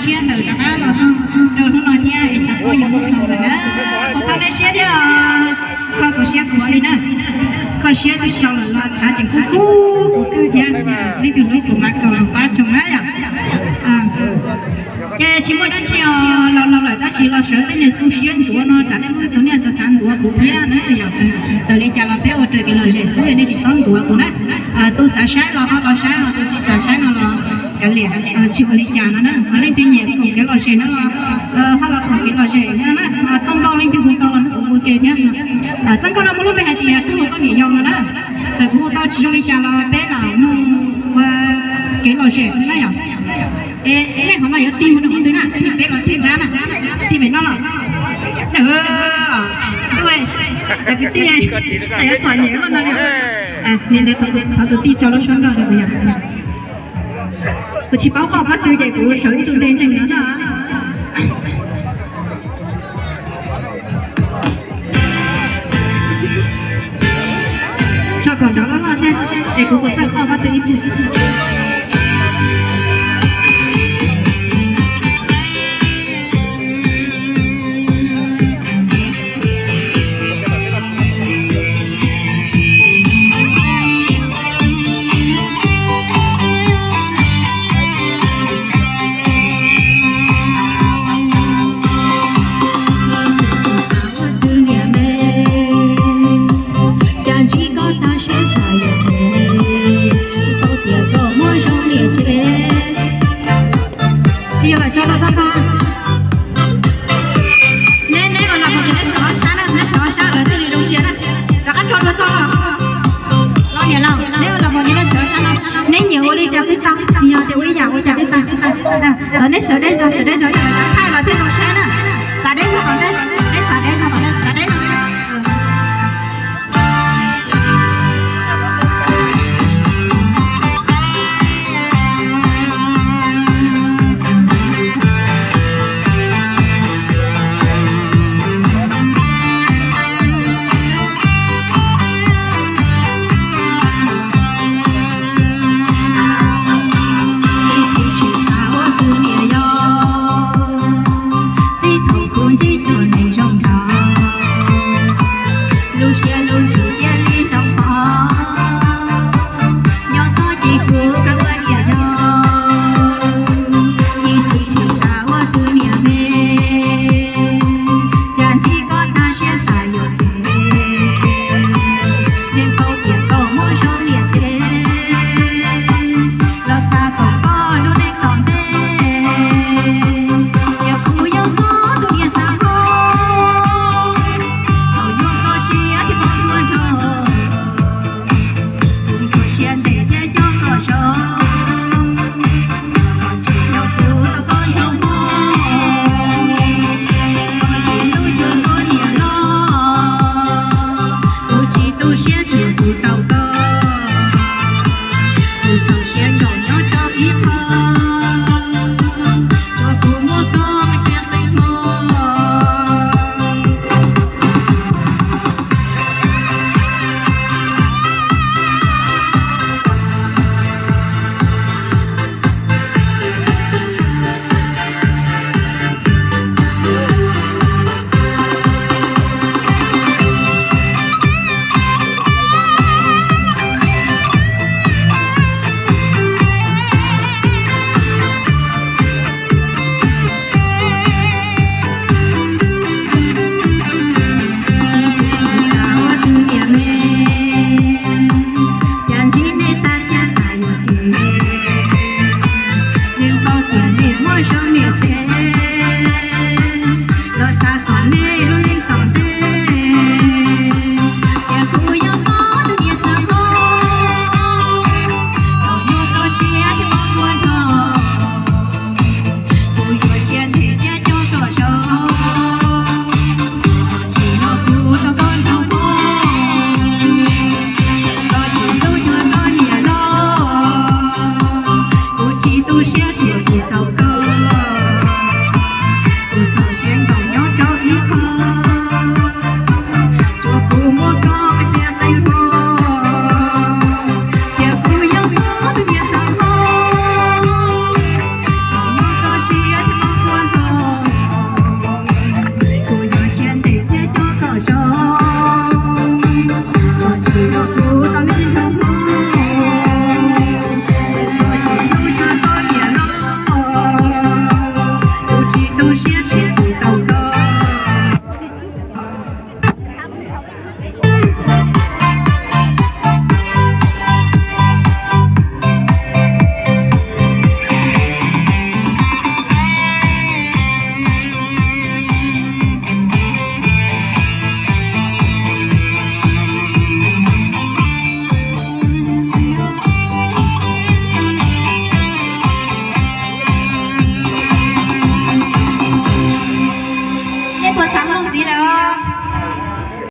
Siab ntawm rov qab los txog rau hnub no thiab es tshav pob yuav muab xaus lawm na. Kuv kho nej siab thiab os, kho kuv siab kuv ua li na. Kho siab txij txaus lawm los tshav tseem kub kub kuv kawg thiab. Leej twg hlub kuv mas kom pab tsoom na yom. Ces tsis muaj dab tsi os, los los lawm tab sis los sawv tej niag xu siab ntxuav no tsam nej muaj tus niag xav xav ntxuav kuv thiab na yom. Txawm li cas los peb ua raws kev lom zem xwb, nej tsis txhob ntxuav kuv na. Tus xav saib los ho los saib, ho tus tsis xav saib no los kav liam, tsis ua li cas no na. Ho leej twg nyiam koom kev lom zem no los ho los koom kev lom zem no na. Txoj nkauj leej twg hu tau los nrog kuv ua ke thiab. Txoj nkauj no muaj lub npe hais tias koj hu koj niam yau no na. Txawm kuv hu tau tsis zoo li cas los peb lam nug ua kev lom zem xwb na yom. Es nej qhov no yuav tig mus rau qhov twg na, tig pem los tig nrad na, tig pem no los? Ntuj, cov kwv tij, yuav txom nyem koj no li. Nim ntawd thov tus tij tso lub suab nkauj rau kuv yom. Kuv tsis paub qoj pob tw ces kuv sawv ib tug ntse ntseeg no xwb. Tso kom nrov loj loj seb es kuv puas txawj qoj pob tw ib pliag. Tsis yog lawm, tso rau txoj koj. Neb, neb ua los mus ces neb sawv ob sab na, neb sawv ob sab lawv thiaj li zoo sia na. Rov qab tso dua txoj los. Los niam laus, neb ua los mus ces neb sawv ob sab no. Neb nyiam ua li cas twb tau, tsis yog tias ua ib yam ua cas twb tau. Neb sawv deb zog, sawv deb zog, thaij los thiaj zoo saib na. Txav deb zog tom ntej, neb txav deb zog tom ntej, txav deb zog. Txij thaum kuv ntsib tus neeg zoo nraug, lub siab lub ntsws cia li ntau pov, nyob tod ces kuv kawg ua niam yau, ib txwm tsis xav ua tus niam me, cas ntsib koj tag siab xav yuav kev, yeej paub tias koj muaj zoo niam tsev, los xav kom koj lub neej tom ntej, yog kuv yog koj tus niam xav koj, thaum yuav koj siab thiaj pom tuaj nrog, kuv kho siab ntev thiab coj koj zoo, koj tsis nyob kuv tau koj nyob hmo, koj tsis hlub cuag koj niam los, kuv tsis tu siab tsuas kuv tau koj, kuv txaus siab nkaus nyob rau ib qho, tsuas kuv muaj koj cia qee hmo. Cas ntsib nej tag siab xav yuav kev, yeej paub tias nej muaj zoo niam tsev,